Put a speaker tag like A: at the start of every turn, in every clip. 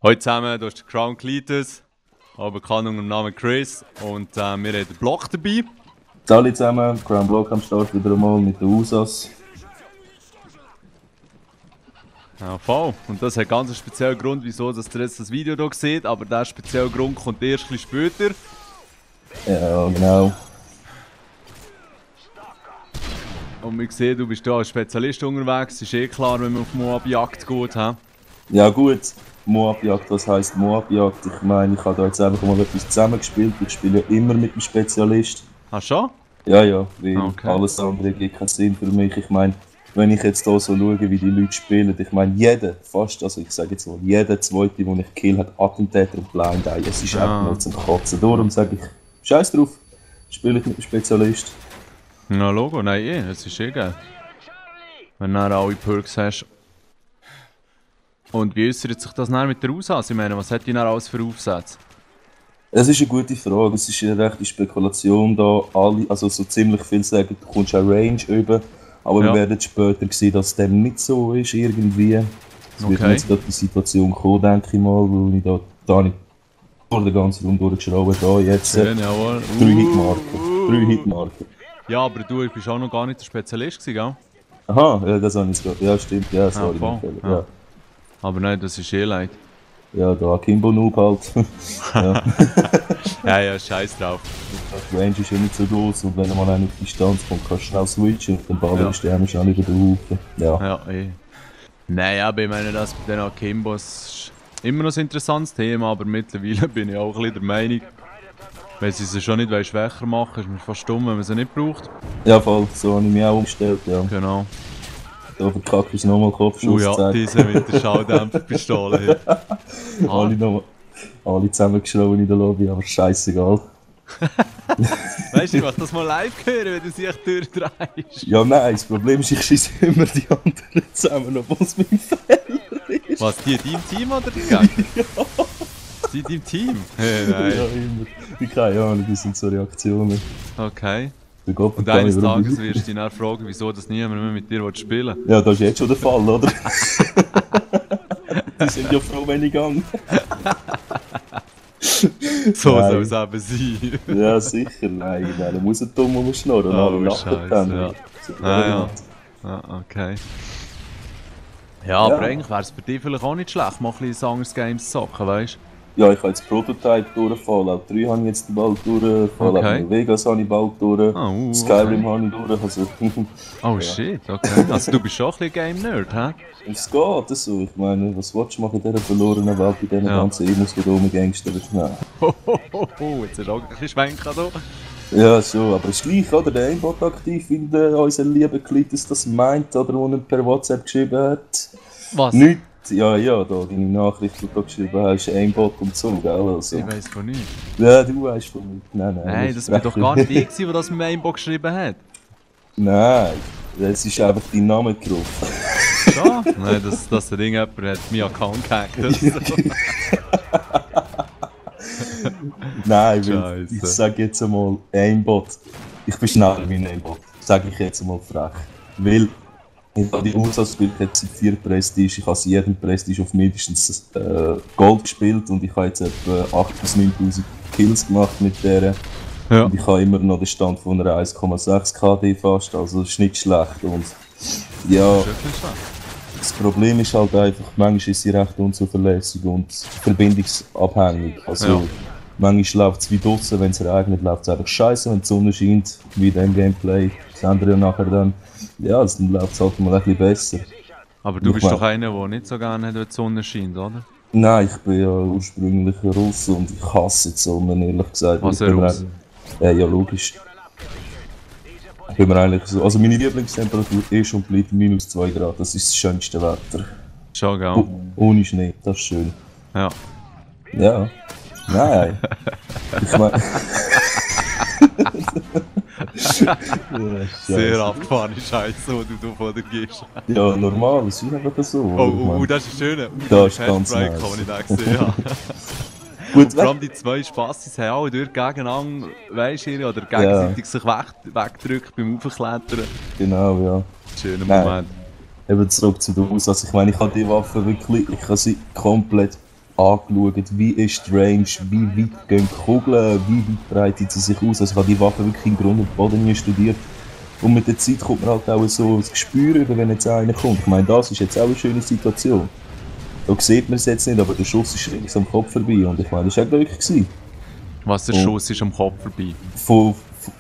A: Hallo zusammen, hier ist der Crown Cletus, auch bekannt unter dem Namen Chris, und wir haben den Block dabei.
B: Hallo zusammen, Crown Block am Start wieder einmal mit den USAs.
A: Ja, voll. Und das hat ganz einen speziellen Grund, wieso dass ihr jetzt das Video hier seht, aber der spezielle Grund kommt erst ein bisschen später.
B: Ja, genau.
A: Und wir sehen, du bist hier als Spezialist unterwegs, ist eh klar, wenn man auf Moab-Jagd geht. He?
B: Ja gut, Moab-Jagd, was heisst Moab-Jagd? Ich meine, ich habe da jetzt einfach mal etwas zusammengespielt. Ich spiele ja immer mit dem Spezialist.
A: Ach schon?
B: Ja, weil
A: Okay.
B: alles andere gibt keinen Sinn für mich. Ich meine, wenn ich jetzt hier so schaue, wie die Leute spielen, ich meine, also ich sage jetzt mal, jeder zweite, den ich kill, hat Attentäter und Blind Eye. Es ist einfach nur zum Kotzen. Darum sage ich, scheiß drauf, spiele ich mit dem Spezialist.
A: Na Logo, nein es ist eh geil. Wenn du dann alle Perks hast. Und wie äußert sich das dann mit der Aussage? Ich meine, was hat die dann alles für Aufsätze?
B: Es ist eine gute Frage, es ist eine rechte Spekulation da. Also so ziemlich viel sagen, du kommst auch Range über, aber wir werden später sehen, dass dem nicht so ist irgendwie. Es wird jetzt gerade die Situation kommen, denke ich mal, wo ich da nicht vor der ganzen Runde durchgeschraubt habe. Jetzt
A: schön, jawohl.
B: 3 Hitmarker.
A: Ja, aber du bist auch noch gar nicht der Spezialist gewesen, gell?
B: Aha, ja, das habe ich gerade. Ja, stimmt, ja, sorry.
A: Ja. Aber nein, das ist eh leid.
B: Ja, da Akimbo Noob halt.
A: ja, scheiß drauf.
B: Die Range ist ja nicht so groß und wenn man auf Distanz kommt, kannst du schnell switchen und dann ballerst du ja schnell über den Haufen.
A: Ja, Nein, aber ich meine, das bei den Akimbos ist immer noch ein interessantes Thema, aber mittlerweile bin ich auch ein bisschen der Meinung, wenn sie sie schon nicht schwächer machen, ist man fast dumm, wenn man sie nicht braucht.
B: Ja, voll, so habe ich mich auch umgestellt, ja.
A: Genau.
B: Da verkacke ich nochmal Kopfschuss.
A: Ja, diese mit der Schalldämpferpistole.
B: Alle zusammengeschrauben in der Lobby, aber scheißegal.
A: Weißt du, ich mach das mal live hören, wenn du sie echt durchdrehst.
B: Ja, nein, das Problem ist, ich schieße immer die anderen zusammen, obwohl es mein Fehler ist.
A: Was, die in deinem Team oder die Gegner? Ja. Die in deinem Team? Hey, nein.
B: Ja, immer. Ich keine Ahnung, das sind so Reaktionen.
A: Okay. Und eines Tages wirst du dich dann fragen, wieso das niemand mehr mit dir spielen will.
B: Ja, das ist jetzt schon der Fall, oder? Die sind ja froh, wenn ich gehe.
A: So soll es eben sein.
B: Ja, sicher, nein. Da muss ein Dumm schnurren.
A: Oh, Scheiße, ja. Okay. Ja, aber eigentlich wäre es für dich vielleicht auch nicht schlecht, mal ein bisschen anderes Games zu zocken, weißt du?
B: Ja, ich habe jetzt Prototype durch, Fallout 3 habe ich jetzt bald durch, Fallout New Vegas habe ich bald durch, Skyrim habe ich durch, also...
A: Oh shit, okay. Also du bist schon ein bisschen Game-Nerd, hä?
B: Es geht so, ich meine, was willst du machen in dieser verlorenen Welt, in diesen ganzen Emos, die da rumgangstern?
A: Jetzt ist auch ein bisschen Schwenker da.
B: Ja, schon, aber es ist gleich, oder? Der Aimbot aktiv, wie unser lieber Klitus das meint, oder wo er per WhatsApp geschrieben hat.
A: Was?
B: Nicht. Ja, da deine Nachricht, die du geschrieben hast, Aimbot und so, gell? Also.
A: Ich weiss von nichts.
B: Ja, du weißt von nichts.
A: Nein, das war doch gar nicht die, die das mit Aimbot geschrieben hat.
B: Nein, es ist einfach dein Name drauf.
A: Ja? Nein, das Ding jemand hat meinen Account gehackt.
B: Nein, weil ich sage jetzt einmal Aimbot. Ich bin schneller wie ein Aimbot, sage ich jetzt einmal frech. Weil ich habe die USAs gespielt, jetzt seit 4 Prestige. Ich habe sie jedem Prestige auf mindestens Gold gespielt und ich habe jetzt etwa 8.000 bis 9.000 Kills gemacht mit der. Ja. Und ich habe immer noch den Stand von einer 1,6 KD fast, also das ist nicht schlecht. Und ja, das Problem ist halt einfach, manchmal ist sie recht unzuverlässig und verbindungsabhängig. Also manchmal läuft es wie draussen, wenn es regnet, läuft es einfach scheiße, wenn die Sonne scheint, wie in dem Gameplay. Das andere ja nachher dann, ja, also dann läuft es halt mal ein bisschen besser.
A: Aber du bist doch einer, der nicht so gerne hat, wenn die Sonne scheint, oder?
B: Nein, ich bin ja ursprünglich ein Russe und ich hasse die Sonne, ehrlich gesagt.
A: Was ein Russe?
B: Ja, logisch. Ich bin mir eigentlich so, also meine Lieblingstemperatur ist und bleibt -2 Grad, das ist das schönste Wetter.
A: Schon, gell?
B: Ohne Schnee, das ist schön.
A: Ja.
B: Ja. Nein. Ich meine...
A: Sehr abgefahrene Scheiße, die du von dir gibst.
B: Ja, normal, es ist einfach so.
A: Oh, das ist schön.
B: Das ist ganz nice.
A: Kann ich nicht gesehen. Gut, vor allem die zwei Spassis haben auch dort gegeneinander, weißt du, oder gegenseitig sich wegdrückt beim Aufklettern.
B: Genau, ja.
A: Schöner Moment.
B: Eben zurück zu der USAs. Ich meine, ich habe die Waffe wirklich, ich habe sie komplett angeschaut, wie ist die Range, wie weit gehen die Kugeln, wie weit breitet sie sich aus. Also ich habe die Waffe wirklich im Grund und Boden nie studiert. Und mit der Zeit kommt man halt auch so das Gespür über, wenn jetzt einer kommt. Ich meine, das ist jetzt auch eine schöne Situation. Da sieht man es jetzt nicht, aber der Schuss ist links am Kopf vorbei. Und ich meine, das war auch Glück gewesen.
A: Was, der Schuss ist am Kopf vorbei?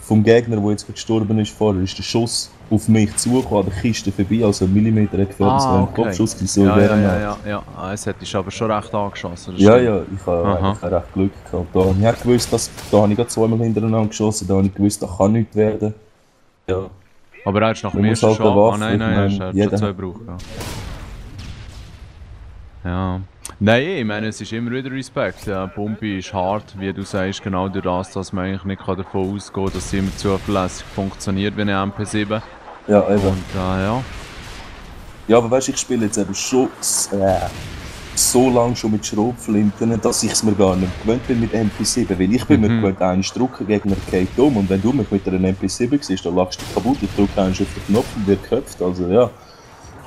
B: Vom Gegner, der jetzt gestorben ist vorher, ist der Schuss auf mich zugekommen, an der Kiste vorbei, also einen Millimeter gefällt, das wäre ein Kopfschuss gewesen. So
A: ja. Es hättest aber schon recht angeschossen.
B: Ja, ich habe recht Glück gehabt. Da habe ich gewusst, da habe ich gerade zweimal hintereinander geschossen, da habe ich gewusst, das kann nichts werden. Ja.
A: Aber er ist nach dem ersten halt schon. Nein, er hat schon 2 gebraucht. Ja. Nein, ich meine, es ist immer wieder Respekt. Ja, Pumpi ist hart, wie du sagst, genau durch das, dass man eigentlich nicht davon ausgehen kann, dass sie immer zuverlässig funktioniert wie eine MP7.
B: Ja, eben.
A: Und, ja.
B: Ja, aber weißt du, ich spiele jetzt eben schon so lange schon mit Schrotflinten, dass ich es mir gar nicht gewöhnt bin mit MP7. Weil ich bin mir gewöhnt, einen drücken, Gegner geht um. Und wenn du mich mit einer MP7 siehst, dann lachst du dich kaputt, ich drücke einen auf den Knopf und wird geköpft. Also ja.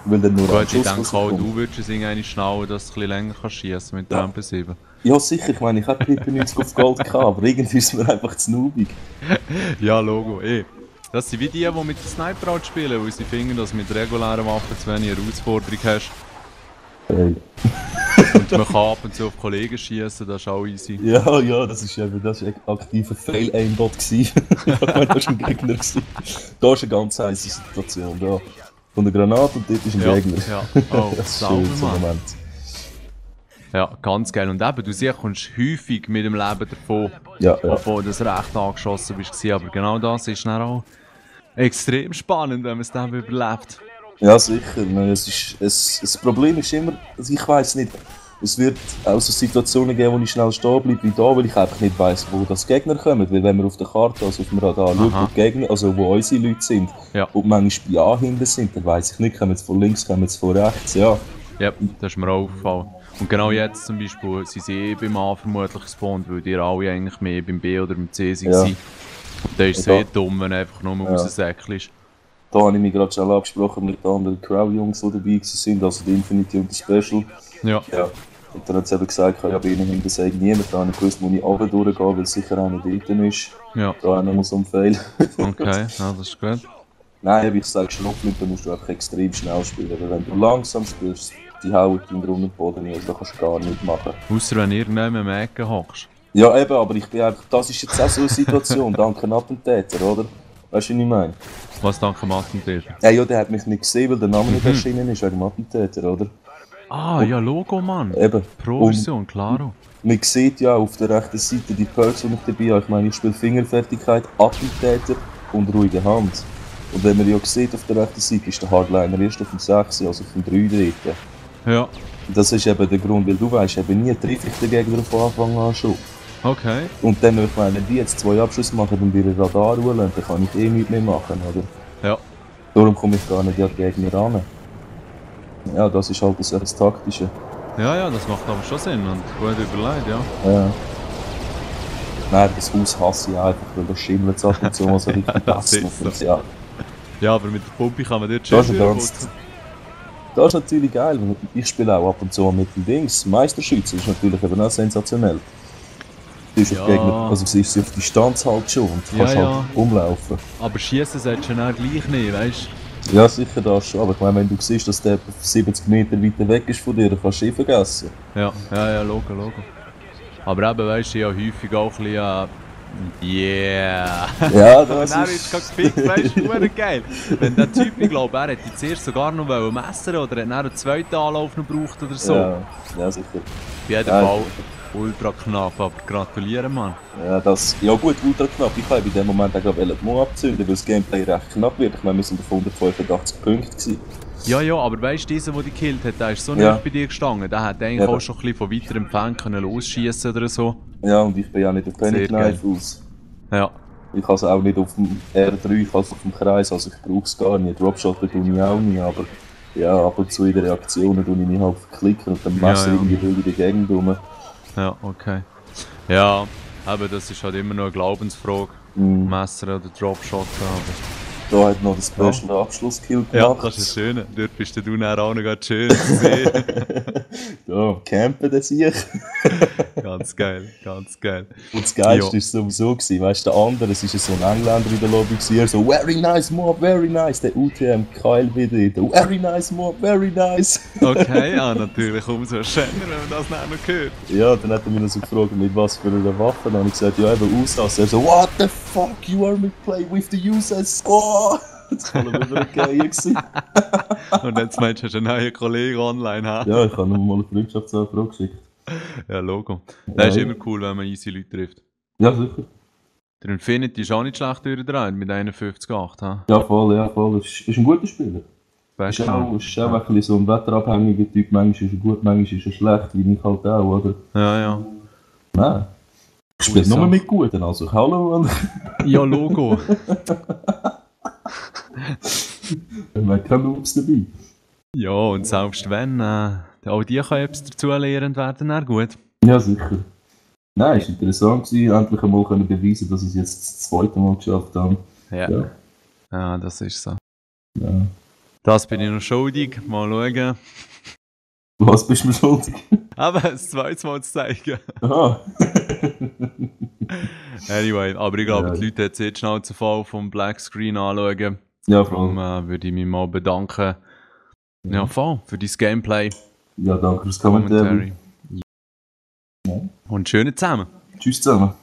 B: Weil dann nur
A: gut, ich denke auch, du würdest es irgendwie schnallen, dass du ein bisschen länger schießen kannst mit der MP7.
B: Ja, sicher. Ich meine, ich habe Pippe 90 auf Gold gehabt, aber irgendwie ist mir einfach zu noobig.
A: Ja, Logo, Das sind wie die mit dem Sniper halt spielen, weil sie finden, dass du mit regulären Waffen zu wenig Herausforderung hast.
B: Hey.
A: Und man kann ab und zu auf Kollegen schießen, das ist auch easy.
B: Ja, das ist ein aktiver Fail-Aimbot gewesen. Das war schon ein Gegner gewesen. Da ist eine ganz heiße Situation, da. Von der Granate und dort ist ein Gegner.
A: Ja, oh, das ist schön, so Moment. Ja, ganz geil. Und eben, du kommst häufig mit dem Leben davon, obwohl du recht angeschossen bist. Aber genau das ist dann auch extrem spannend, wenn man es dann überlebt.
B: Ja, sicher. Das Problem ist immer, also ich weiss nicht, es wird auch so Situationen geben, wo ich schnell stehen bleibe wie da, weil ich einfach nicht weiss, wo das Gegner kommen. Weil wenn wir auf der Karte, also auf dem Radar schauen, wo die Gegner, also wo unsere Leute sind, und manchmal bei A hinten sind, dann weiss ich nicht, kommen sie von links, kommen sie von rechts, ja.
A: Ja, das ist mir auch aufgefallen. Und genau jetzt zum Beispiel sind sie beim A vermutlich gespawnt, weil die alle eigentlich mehr beim B oder beim C waren. Ja. Und dann ist es dumm, wenn du einfach nur raussäckelst.
B: Da habe ich mich gerade schon abgesprochen mit den anderen Crow-Jungs, die dabei waren, also die Infinity und die Special. Ja. Und dann hat sie eben gesagt, ja, bei ihnen hinten sagt niemand, da habe ich gewusst, wo ich runter durchgehe, weil sicher einer dort ist. Ja. Da habe ich nochmal so einen Fail.
A: Okay, ja, das ist gut.
B: Nein, wie ich sage, Schnupflippen musst du einfach extrem schnell spielen, weil wenn du langsam spielst, die hauen in den Grund und Boden nicht, also da kannst du gar nichts machen.
A: Ausser wenn irgendjemand im Ecken hockst.
B: Ja eben, aber ich bin einfach, das ist jetzt auch so eine Situation, dank einem Attentäter, oder? Weißt du, was ich meine?
A: Was dank dem Attentäter?
B: Ja, der hat mich nicht gesehen, weil der Name nicht erschienen ist, wegen dem Attentäter, oder?
A: Ah, ja, Logo, Mann.
B: Eben.
A: Pro-Version, klaro.
B: Man sieht ja auf der rechten Seite die Perks, die ich dabei habe. Ich meine, ich spiele Fingerfertigkeit, Attentäter und ruhige Hand. Und wenn man ja sieht auf der rechten Seite, ist der Hardliner erst auf dem 6, also auf dem 3 dort.
A: Ja.
B: Und das ist eben der Grund, weil du weißt, eben nie treffe ich den Gegner von Anfang an schon.
A: Okay.
B: Und dann, ich meine, wenn die jetzt 2 Abschüsse machen und ihre Radar ruhen, dann kann ich nichts mehr machen, oder?
A: Ja.
B: Darum komme ich gar nicht an die Gegner ran. Ja, das ist halt das Taktische.
A: Ja, das macht aber schon Sinn und gut überlegt, ja.
B: Ja. Nein, das Haus hasse ich einfach, weil das schimmelt ab und zu mal so richtig
A: so. Ja, aber mit der Pumpe kann man dort
B: schon das ist natürlich geil, ich spiele auch ab und zu mit dem Dings. Meisterschütze ist natürlich eben auch sensationell. Sie ist auf Gegner, also sie ist auf Distanz halt schon und du kannst halt umlaufen.
A: Aber schießen solltest du dann gleich nicht, weißt
B: du? Ja, sicher das schon, aber ich meine, wenn du siehst, dass der 70 Meter weiter weg ist von dir, dann kannst du ihn vergessen.
A: Ja, Logo. Aber eben, weißt du, ich habe häufig auch ein bisschen yeah!
B: Ja, das
A: ist... ist gepickt, weißt du, geil. Wenn der Typ, ich glaube, er hätte zuerst sogar noch messen oder hat dann einen zweiten Anlauf noch gebraucht oder so.
B: Ja, sicher.
A: Bei jedem Fall ultra knapp, aber gratulieren, Mann.
B: Ja gut, ultra knapp. Ich habe in dem Moment auch die Mo abzünden, weil das Gameplay recht knapp wird. Ich meine, wir sind auf 185 Punkte gewesen.
A: Ja, aber weißt du, dieser, der dich gekillt hat, der ist so nicht bei dir gestanden. Der hätte eigentlich auch schon ein bisschen von weiter entfernt losschießen oder so.
B: Ja, und ich bin ja nicht auf Penny Knife aus.
A: Ja.
B: Ich kann es auch nicht auf dem R3, ich kann es auf dem Kreis, also ich brauche es gar nicht. Dropshot tue ich auch nicht, aber ja, ab und zu in den Reaktionen tue ich mich halt verklicken und dann Messer irgendwie wild in die Gegend rum.
A: Ja, okay. Ja, aber das ist halt immer noch eine Glaubensfrage. Messer oder Dropshot, aber
B: Da hat noch den Special Abschlusskill gemacht.
A: Ja, das ist schön. Dort bist du dann auch noch ganz schön zu sehen.
B: Ja, campen das ich.
A: Ganz geil, ganz geil.
B: Und das Geilste war sowieso, weißt du, der andere, es war so ein Engländer in der Lobby, er so, very nice mob, very nice. Der UTM Kyle wieder, der very nice mob, very nice.
A: Okay, ja, natürlich umso schöner, wenn man das noch hört.
B: Ja, dann hat er mich noch so gefragt, mit was für einer Waffe. Dann habe ich gesagt, ja, eben USAs. Er so, what the fuck, you are me play with the USAs. Oh! Das war wieder geil gewesen.
A: Und jetzt meinst du, hast einen neuen Kollegen online, ha?
B: Ja, ich habe ihm mal eine Freundschaftsanfrage geschickt.
A: Ja, Logo. Das ist immer cool, wenn man easy Leute trifft.
B: Ja, sicher.
A: Der Infinity ist auch nicht schlecht durch den mit 51,8, ha?
B: Ja, voll, ja, voll. Ist ein guter Spieler. Ist auch ein bisschen so ein wetterabhängiger Typ. Manchmal ist er gut, manchmal ist er schlecht, wie ich halt auch, oder?
A: Ja, ja.
B: Nein. Ich spiele nur mit Guten, also hallo.
A: Ja, Logo.
B: Wir haben keine Noobs dabei.
A: Ja, und selbst wenn, auch die können etwas dazulernen werden, dann gut.
B: Ja, sicher. Nein, es war interessant gewesen, endlich einmal können beweisen, dass ich es jetzt das zweite Mal geschafft habe.
A: Ja. Ja, das ist so.
B: Ja.
A: Das bin ich noch schuldig. Mal schauen.
B: Was bist du mir schuldig?
A: Aber das zweite Mal zu zeigen.
B: Aha.
A: Anyway, aber ich glaube, die Leute jetzt schnell zu Fall vom Black Screen anschauen.
B: Ja,
A: voll. Darum würde ich mich mal bedanken. Ja, voll, für dein Gameplay.
B: Ja, danke fürs Kommentar.
A: Ja. Und schöne zusammen.
B: Tschüss zusammen.